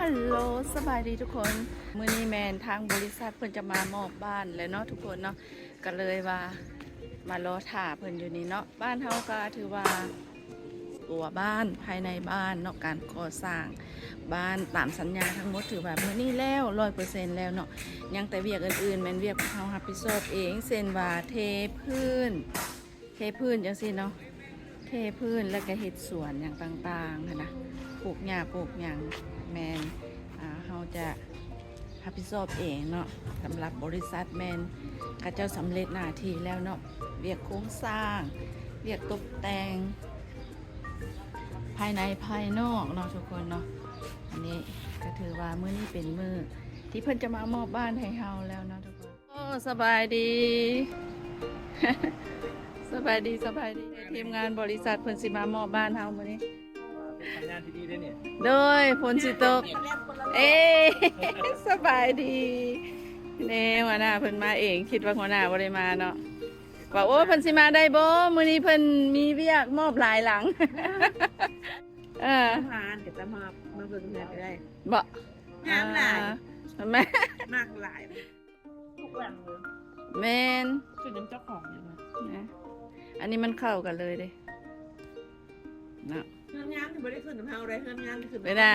ຮັລໂຫຼ ສະບາຍດີທຸກຄົນ. ມື້ນີ້ແມ່ນທາງບໍລິສັດເພິ່ນຈະມາມອບບ້ານແລ້ວເນາະທຸກຄົນເນາະ, ກໍເລີຍວ່າມາລໍຖ້າເພິ່ນຢູ່ນີ້ເນາະ. ບ້ານເຮົາກໍຖືວ່າຕົວບ້ານ ພາຍໃນບ້ານເນາະ, ການກໍ່ສ້າງບ້ານຕາມສັນຍາທັງໝົດ ຖືວ່າມື້ນີ້ແລ້ວ ຮ້ອຍເປີເຊັນແລ້ວເນາະ. ຍັງແຕ່ວຽກອື່ນໆ ແມ່ນວຽກພວກເຮົາຮັບຜິດຊອບເອງ ເຊັ່ນວ່າເທພື້ນ ເທພື້ນຈັ່ງຊີ້ເນາະ, ເທພື້ນ ແລ້ວກໍເຮັດສວນຫຍັງຕ່າງໆຫັ້ນນະ, ປູກຫຍ້າປູກຫຍັງ ແມ່ນ ອ່າ ເຮົາຈະຮັບຜິດຊອບເອງເນາະ. ສຳລັບບໍລິສັດແມ່ນເຂົາເຈົ້າສຳເລັດໜ້າທີ່ແລ້ວເນາະ, ວຽກໂຄງສ້າງ ວຽກຕົບແຕ່ງພາຍໃນພາຍນອກເນາະທຸກຄົນເນາະ. ອັນນີ້ກໍຖືວ່າມື້ນີ້ເປັນມື້ທີ່ເພິ່ນຈະມາມອບບ້ານໃຫ້ເຮົາແລ້ວເນາະທຸກຄົນ. ໂອ້ ສະບາຍດີ ສະບາຍດີ ສະບາຍດີ. ທີມງານບໍລິສັດເພິ່ນຊິມາມອບບ້ານເຮົາມື້ນີ້ ເປັນສັນຍານທີ່ດີເດ້ນີ້. ໂດຍ ຝົນຊິຕົກ. ເອ້ ສະບາຍດີ. ແນ່ ຫົວໜ້າເພິ່ນມາເອງ, ຄິດວ່າຫົວໜ້າບໍ່ໄດ້ມາເນາະ, ວ່າ ໂອ້ ເພິ່ນຊິມາໄດ້ບໍ່ ມື້ນີ້ເພິ່ນມີວຽກມອບຫຼາຍຫຼັງ. ເອີ ຜ່ານກໍຈະມາ ມາເບິ່ງເຮືອນກໍໄດ້. ບໍ່ ງາມຫຼາຍ. ອ່າ ແມ່ນ ມັກຫຼາຍ. ທຸກຫຼັງເລີຍ. ແມ່ນ ຂຶ້ນນຳເຈົ້າຂອງເລີຍ. ນະ ອັນນີ້ມັນເຂົ້າກັນເລີຍເດ້ເນາະ. ເຮືອນງາມນີ້ບໍ່ໄດ້ຂຶ້ນນຳເຮົາເດ້, ເຮືອນງາມນີ້ຂຶ້ນນຳເຈົ້າ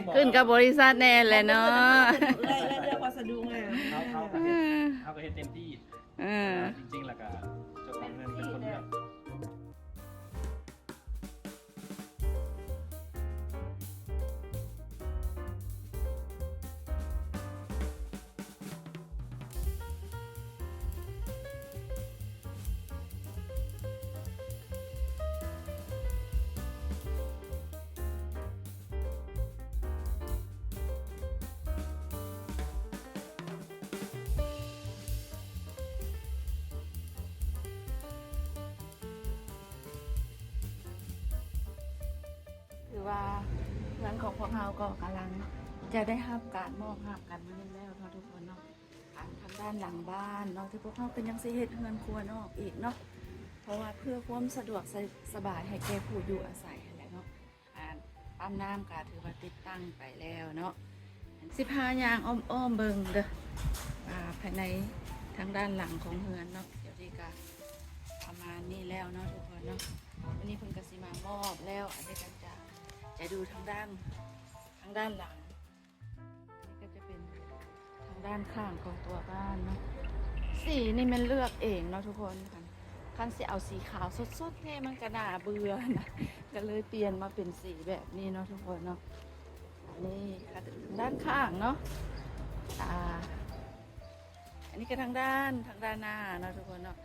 ຂອງເດ້. ຂຶ້ນກັບບໍລິສັດແນ່ແຫຼະເນາະ. ເອື້ອຍ ເອື້ອຍເລືອກວັດສະດຸງາມ. ເຮົາ ເຮົາກໍເຮັດ ເອີ ເຮົາກໍເຮັດເຕັມທີ່. ເອີ ແຕ່ວ່າຈິງໆ ແລ້ວກໍເຈົ້າຂອງເຮືອນເປັນຄົນເລືອກ. ຖືວ່າເຮືອນຂອງພວກເຮົາກໍກຳລັງຈະໄດ້ຮັບການມອບຮັບກັນມື້ນີ້ແລ້ວເນາະທຸກຄົນເນາະ. ອັນທາງດ້ານຫຼັງບ້ານເນາະ ທີ່ພວກເຮົາກໍຍັງຊິເຮັດເຮືອນຄົວນອກອີກເນາະ ເພາະວ່າເພື່ອຄວາມສະດວກສະ ສະບາຍໃຫ້ແກ່ຜູ້ຢູ່ອາໄສຫັ້ນແຫຼະເນາະ. ອັນປ້ຳນ້ຳກໍຖືວ່າຕິດຕັ້ງໄປແລ້ວເນາະ. ຊິພາຍ່າງອ້ອມໆເບິ່ງເດີ ອ່າ ພາຍໃນທາງດ້ານຫຼັງຂອງເຮືອນເນາະ. ດຽວນີ້ກໍປະມານນີ້ແລ້ວເນາະທຸກຄົນເນາະ. ວັນນີ້ເພິ່ນກໍຊິມາມອບແລ້ວ. ອັນນີ້ກໍຈະ ຈະດູທາງດ້ານ ທາງດ້ານຫຼັງ. ນີ້ກໍຈະເປັນທາງດ້ານຂ້າງຂອງຕົວບ້ານເນາະ. ສີນີ້ແມ່ນເລືອກເອງເນາະທຸກຄົນ. ຄັນ ຄັນຊິເອົາສີຂາວສົດໆແທ້ມັນກໍໜ້າເບື່ອນະ, ກໍເລີຍປ່ຽນມາເປັນສີແບບນີ້ເນາະທຸກຄົນເນາະ. ອັນນີ້ກໍດ້ານຂ້າງເນາະ. ອ່າ ອັນນີ້ກໍທາງດ້ານ ທາງດ້ານໜ້າເນາະທຸກຄົນເນາະ.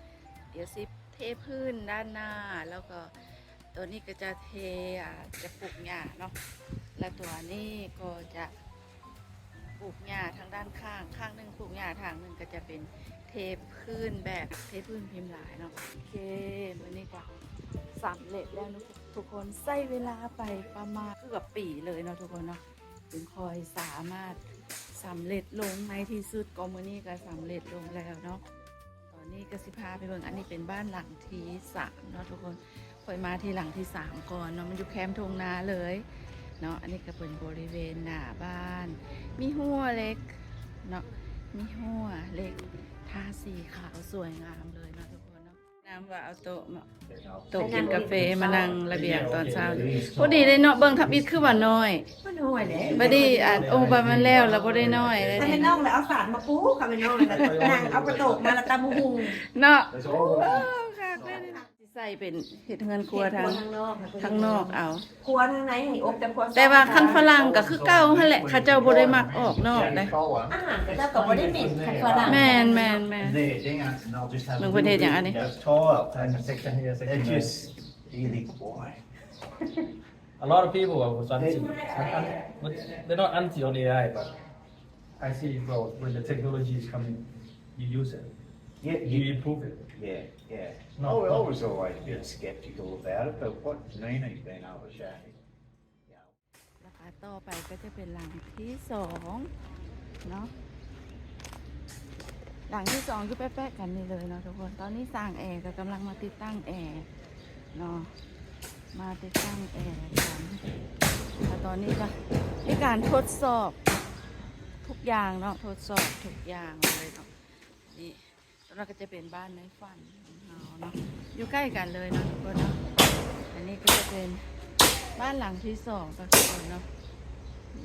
ດຽວຊິເທພື້ນດ້ານໜ້າ ແລ້ວກໍ ຕົວນີ້ກໍຈະເທ ອ່າ ຈະປູກຫຍ້າເນາະ ແລະ ຕົວນີ້ກໍຈະປູກຫຍ້າທາງດ້ານຂ້າງ ຂ້າງໜຶ່ງປູກຫຍ້າ ທາງໜຶ່ງກໍຈະເປັນເທພື້ນແບບເທພື້ນພິມລາຍເນາະ. ໂອເຄ ມື້ນີ້ກໍສຳເລັດແລ້ວເນາະທຸກຄົນ. ໃຊ້ເວລາໄປປະມານເກືອບປີເລີຍເນາະທຸກຄົນເນາະ ຈຶ່ງຄ່ອຍສາມາດສຳເລັດລົງໃນທີ່ສຸດ. ກໍມື້ນີ້ກໍສຳເລັດລົງແລ້ວເນາະ. ຕອນນີ້ກໍຊິພາໄປເບິ່ງ ອັນນີ້ເປັນບ້ານຫຼັງທີສາມເນາະທຸກຄົນ. ຂ້ອຍມາທີ່ຫຼັງທີສາມກ່ອນເນາະ, ມັນຢູ່ແຄມທົ່ງນາເລີຍເນາະ. ອັນນີ້ກໍເປັນບໍລິເວນໜ້າບ້ານ ມີຮົ້ວເຫຼັກເນາະ, ມີຮົ້ວເຫຼັກ ທາສີຂາວສວຍງາມເລີຍເນາະທຸກຄົນເນາະ. ນຳວ່າເອົາໂຕະມາ ໂຕະກິນກາເຟມານັ່ງລະບຽງຕອນເຊົ້ານີ້ ພໍດີເດ້ເນາະ. ເບິ່ງທຳອິດຄືວ່ານ້ອຍ ມັນນ້ອຍເດ້ ພໍດີ. ອັນ ໂອ້ ບາດມັນແລ້ວລະບໍ່ໄດ້ນ້ອຍເດ້. ຖ້າແມ່ນ້ອງລະເອົາສາດມາປູ ຖ້າແມ່ນ້ອງລະນັ່ງເອົາກະໂຕກມາລະຕຳບັກຫຸ່ງເນາະ. ໂອ້ ຄັກເດ້. ຊິໃສ່ເປັນເຮັດເຮືອນຄົວທາງ ທາງນອກເອົາ. ຄົວທາງໃນໃຫ້ອົບແຕ່ຄົວ ແຕ່ວ່າຄັນຝຣັ່ງກໍຄືເກົ່າຫັ້ນແຫຼະ ເຂົາເຈົ້າບໍ່ໄດ້ມັກອອກນອກເດ້. ອາຫານເຂົາເຈົ້າກໍບໍ່ໄດ້ເໝັນຄັນຝຣັ່ງ. ແມ່ນໆໆ. ເບິ່ງເພິ່ນເຮັດຫຍັງອັນນີ້. They're just really quiet. A lot of people are, was anti, but they're not anti on A I, but I see, well, when the technology is coming, you use it. Yeah, you improve it. Yeah, yeah. No, I was always a bit skeptical about it, but what Nina's been able to show me, you know. ແລ້ວກໍຕໍ່ໄປກໍຈະເປັນຫຼັງທີສອງເນາະ. ຫຼັງທີສອງຢູ່ແປະໆກັນນີ້ເລີຍເນາະທຸກຄົນ. ຕອນນີ້ຊ່າງແອກໍກຳລັງມາຕິດຕັ້ງແອເນາະ. ມາຕິດຕັ້ງແອກັນ ແລ້ວຕອນນີ້ກະມີການທົດສອບທຸກຢ່າງເນາະ ທົດສອບທຸກຢ່າງເລີຍເນາະ. ນີ້ ຕົງນັ້ນກະຈະເປັນບ້ານໃນຝັນຂອງເຮົາເນາະ ຢູ່ໃກ້ກັນເລີຍເນາະທຸກຄົນເນາະ. ອັນນີ້ກະຈະເປັນບ້ານຫຼັງທີສອງເນາະທຸກຄົນເນາະ.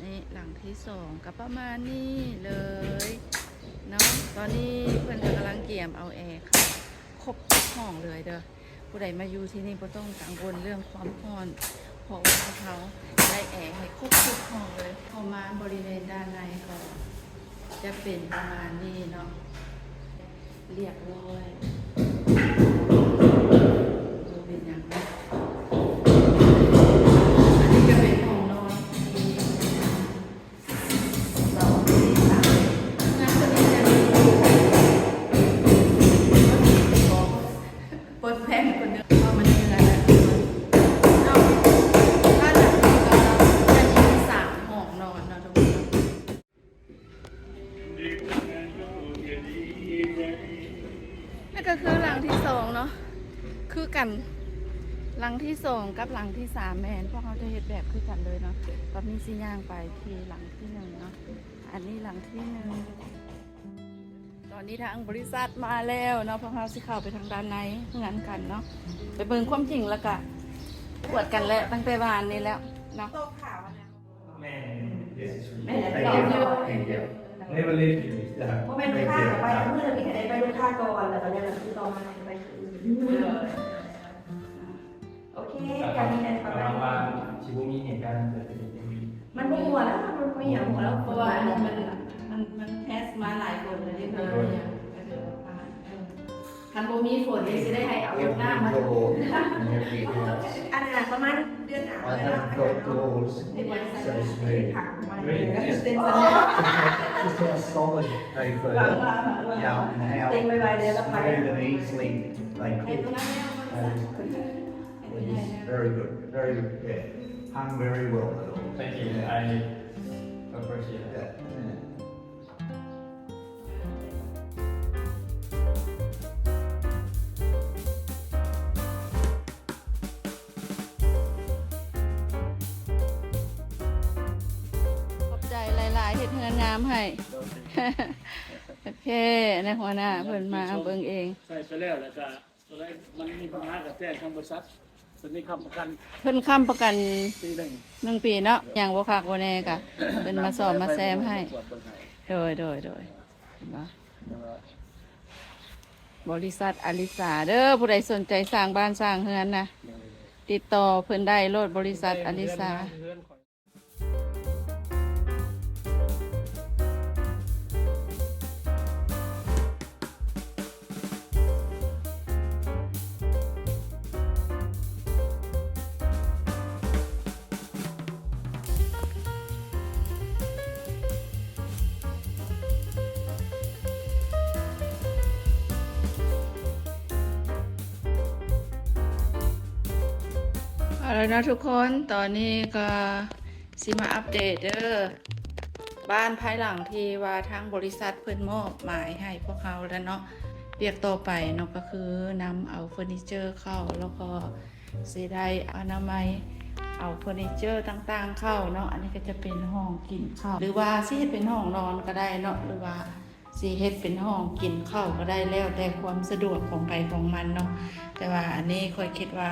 ນີ້ຫຼັງທີສອງກະປະມານນີ້ເລີຍເນາະ. ຕອນນີ້ເພິ່ນກະກຳລັງກຽມເອົາແອເຂົ້າຄົບທຸກຫ້ອງເລີຍເດີ. ຜູ້ໃດມາຢູ່ທີ່ນີ້ບໍ່ຕ້ອງກັງວົນເລື່ອງຄວາມຮ້ອນ ເພາະວ່າເຮົາໄດ້ແອໃຫ້ຄົບທຸກຫ້ອງເລີຍ. ເຂົ້າມາບໍລິເວນດ້ານໃນກໍຈະເປັນປະມານນີ້ເນາະ ລຽບຮ້ອຍ ບໍ່ເປັນຫຍັງເນາະ. ອັນນີ້ກະເປັນຫ້ອງນອນທີ່ ເປີດແພງເພິ່ນເດີ ເຂົ້າມາໃນເຮືອນແລ້ວເນາະ. ບ້ານຫຼັງນີ້ກະຈະມີສາມຫ້ອງນອນເນາະທຸກຄົນ. ນັ້ນກະຄືຫຼັງທີສອງເນາະ ຄືກັນ ຫຼັງທີສອງກັບຫຼັງທີສາມແມ່ນ ພວກເຮົາຈະເຮັດແບບຄືກັນເລີຍເນາະ. ຕອນນີ້ຊິຍ່າງໄປທີ່ຫຼັງທີໜຶ່ງເນາະ. ອັນນີ້ຫຼັງທີໜຶ່ງ. ຕອນນີ້ທາງບໍລິສັດມາແລ້ວເນາະ ພວກເຮົາຊິເຂົ້າໄປທາງດ້ານໃນເຮືອນກັນເນາະ ໄປເບິ່ງຄວາມຈິງ ແລ້ວກະກວດກັນແລ້ວ ຕັ້ງແຕ່ວານນີ້ແລ້ວເນາະ. ແມ່ນ Yes, it's really ແມ່ນ Thank you. Thank you. Never leave you. ບໍ່ແມ່ນລູກຄ້າໄປມື້ນີ້ກະໄດ້ໄປລູກຄ້າກ່ອນ ແລ້ວກະແນະນຳຕໍ່ມາໃຫ້ໄປຄືນ. ໂອເຄ ກະມີແຕ່ປະມານນີ້ ວ່າຊິບໍ່ມີເຫດການເກີດຂຶ້ນອີກ. ມັນບໍ່ຫົວແລ້ວ ມັນບໍ່ມີຫຍັງຫົວແລ້ວ ເພາະວ່າອັນນີ້ມັນ ມັນ ມັນເທສມາຫຼາຍຄົນແລ້ວເດ້. ໂດຍ ກະຖືວ່າຜ່ານ. ເອີ ຄັນບໍ່ມີຝົນນີ້ຊິໄດ້ໃຫ້ເອົາລົດນ້ຳມາ. ອັນນັ້ນປະມານເດືອນໜ້າ I haven't got doors, so it's smooth. Just a solid paper. Yeah, and how ເຕັງໄວໆເດີ ແລ້ວໄປ smooth and easily they cook. It is very good, very good. Yeah, hung very well. Thank you. I appreciate that. Yeah. ຂອບໃຈຫຼາຍໆ ເຮັດເຮືອນງາມໃຫ້. ໂອເຄ ນາຍຫົວໜ້າເພິ່ນມາເບິ່ງເອງ. ໃຊ້ໄປແລ້ວ ແລ້ວກະ ໂຕໃດມັນມີບັນຫາກະແຈ້ງທາງບໍລິສັດ ເພິ່ນມີຄ້ຳປະກັນ ເພິ່ນຄ້ຳປະກັນປີໜຶ່ງ ໜຶ່ງປີເນາະ. ຫຍັງບໍ່ຄັກບໍ່ແນ່ກະເພິ່ນມາສ້ອມມາແຊມໃຫ້. ໂດຍ ໂດຍ ໂດຍ ເຫັນບໍ່? ບໍລິສັດອາລິສາເດີ ຜູ້ໃດສົນໃຈສ້າງບ້ານສ້າງເຮືອນນະ ຕິດຕໍ່ເພິ່ນໄດ້ໂລດ ບໍລິສັດອາລິສາ. ເອົາລະເນາະທຸກຄົນ ຕອນນີ້ກະຊິມາອັບເດດເດີ ບ້ານພາຍຫຼັງທີ່ວ່າທາງບໍລິສັດເພິ່ນມອບໝາຍໃຫ້ພວກເຮົາແລ້ວເນາະ. ວຽກຕໍ່ໄປເນາະ ກະຄືນຳເອົາເຟີນີເຈີເຂົ້າ ແລ້ວກໍຊິໄດ້ອະນາໄມເອົາເຟີນີເຈີຕ່າງໆເຂົ້າເນາະ. ອັນນີ້ກະຈະເປັນຫ້ອງກິນເຂົ້າ ຫຼືວ່າຊິເຮັດເປັນຫ້ອງນອນກະໄດ້ເນາະ ຫຼືວ່າ ຊິເຮັດເປັນຫ້ອງກິນເຂົ້າກະໄດ້ ແລ້ວແຕ່ຄວາມສະດວກຂອງໃຜຂອງມັນເນາະ. ແຕ່ວ່າອັນນີ້ຂ້ອຍຄິດວ່າ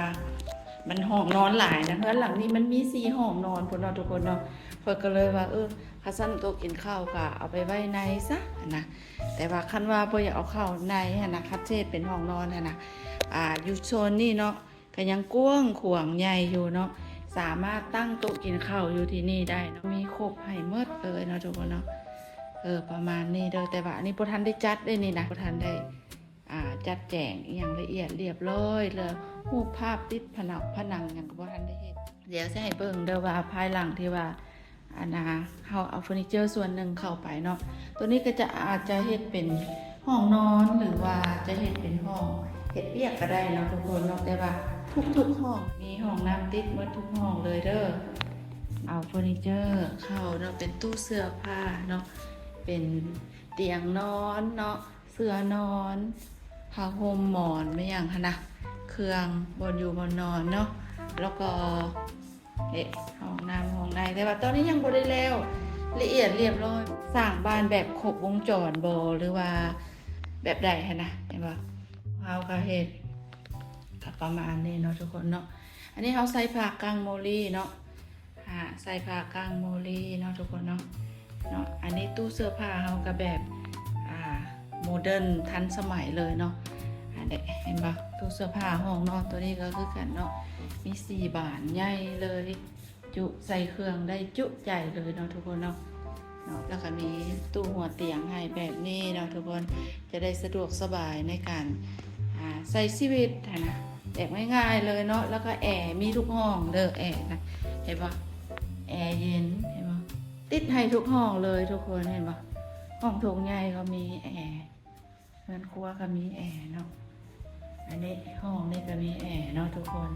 ມັນຫ້ອງນອນຫຼາຍນະ ເຮືອນຫຼັງນີ້ມັນມີສີ່ຫ້ອງນອນພຸ້ນເນາະທຸກຄົນເນາະ. ຂ້ອຍກະເລີຍວ່າ ເອີ ຄັນຊັ້ນໂຕະກິນເຂົ້າກະເອົາໄປໄວ້ໃນຊະຫັ້ນນະ. ແຕ່ວ່າຄັນວ່າບໍ່ຢາກເອົາເຂົ້າໃນຫັ້ນນະ ຄັນຊິເຮັດເປັນຫ້ອງນອນຫັ້ນນະ ອາ ຢູ່ໂຊນນີ້ເນາະ ກະຍັງກວ້າງຂວາງໃຫຍ່ຢູ່ເນາະ ສາມາດຕັ້ງໂຕະກິນເຂົ້າຢູ່ທີ່ນີ້ໄດ້ເນາະ ມີຄົບໃຫ້ໝົດເລີຍເນາະທຸກຄົນເນາະ. ເອີ ປະມານນີ້ເດີ ແຕ່ວ່າອັນນີ້ບໍ່ທັນໄດ້ຈັດເດ້ນີ້ນະ ບໍ່ທັນໄດ້ ອາ ຈັດແຈງອີ່ຫຍັງລະອຽດລຽບຮ້ອຍເລີຍ ຮູບພາບຕິດຜະໜັງ ຜະໜັງຫຍັງກະບໍ່ທັນໄດ້ເຮັດ. ດຽວຊິໃຫ້ເບິ່ງເດີວ່າພາຍຫຼັງທີ່ວ່າ ອັນນາ ເຮົາເອົາເຟີນີເຈີສ່ວນໜຶ່ງເຂົ້າໄປເນາະ ໂຕນີ້ກະຈະ ອາດຈະເຮັດເປັນຫ້ອງນອນ ຫຼືວ່າຈະເຮັດເປັນຫ້ອງເຮັດວຽກກະໄດ້ເນາະທຸກຄົນເນາະ. ແຕ່ວ່າທຸກໆຫ້ອງມີຫ້ອງນ້ຳຕິດໝົດທຸກຫ້ອງເລີຍເດີ. ເອົາເຟີນີເຈີເຂົ້າເນາະ ເປັນຕູ້ເສື້ອຜ້າເນາະ ເປັນຕຽງນອນເນາະ ເສື່ອນອນ ຜ້າຫົ່ມ ໝອນ ແມ່ນຫຍັງຫັ້ນນະ ເຄື່ອງບ່ອນຢູ່ບ່ອນນອນເນາະ. ແລ້ວກໍ ເອະ ຫ້ອງນ້ຳຫ້ອງໃນ ແຕ່ວ່າຕອນນີ້ຍັງບໍ່ໄດ້ແລ້ວລະອຽດລຽບຮ້ອຍ. ສ້າງບ້ານແບບຄົບວົງຈອນບໍ່ ຫຼືວ່າແບບໃດຫັ້ນນະ ເຫັນບໍ່? ເຮົາກໍເຮັດກໍປະມານນີ້ເນາະທຸກຄົນເນາະ. ອັນນີ້ເຮົາໃສ່ຜ້າກັ້ງໂມລີເນາະ ອາ ໃສ່ຜ້າກັ້ງໂມລີເນາະທຸກຄົນເນາະ ເນາະ. ອັນນີ້ຕູ້ເສື້ອຜ້າເຮົາກໍແບບ ອາ ໂມເດີນທັນສະໄໝເລີຍເນາະ. ອັນນີ້ເຫັນບໍ່? ຕູ້ເສື້ອຜ້າຫ້ອງນອນຕົວນີ້ກໍຄືກັນເນາະ ມີສີ່ບານໃຫຍ່ເລີຍ ຈຸໃສ່ເຄື່ອງໄດ້ຈຸໃຈເລີຍເນາະທຸກຄົນເນາະ ເນາະ. ແລ້ວກໍມີຕູ້ຫົວຕຽງໃຫ້ແບບນີ້ເນາະທຸກຄົນ ຈະໄດ້ສະດວກສະບາຍໃນການ ອາ ໃຊ້ຊີວິດຫັ້ນນະ ແບບງ່າຍໆເລີຍເນາະ. ແລ້ວກໍແອມີທຸກຫ້ອງເດີ ແອນະ ເຫັນບໍ່? ແອເຢັນ ເຫັນບໍ່? ຕິດໃຫ້ທຸກຫ້ອງເລີຍທຸກຄົນ ເຫັນບໍ່? ຫ້ອງໂຖງໃຫຍ່ກໍມີແອ ເຮືອນຄົວກໍມີແອເນາະ. ອັນນີ້ຫ້ອງນີ້ກໍມີແອເນາະທຸກຄົນ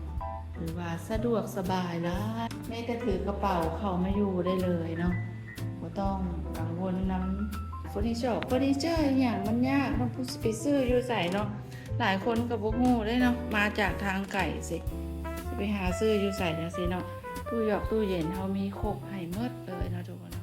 ຖືວ່າສະດວກສະບາຍຫຼາຍ. ແມ່ກໍຖືກະເປົາເຂົ້າມາຢູ່ໄດ້ເລີຍເນາະ ບໍ່ຕ້ອງກັງວົນນຳເຟີນີເຈີ ເຟີນີເຈີອີ່ຫຍັງມັນຍາກເນາະ ຜູ້ຊິໄປຊື້ຢູ່ໃສເນາະ. ຫຼາຍຄົນກໍບໍ່ຮູ້ເດ້ເນາະ ມາຈາກທາງໄກຊິ ຊິໄປຫາຊື້ຢູ່ໃສຈັ່ງຊີ້ເນາະ. ຕູ້ຢອກຕູ້ເຢັນເຮົາມີຄົບໃຫ້ໝົດເລີຍເນາະທຸກຄົນ.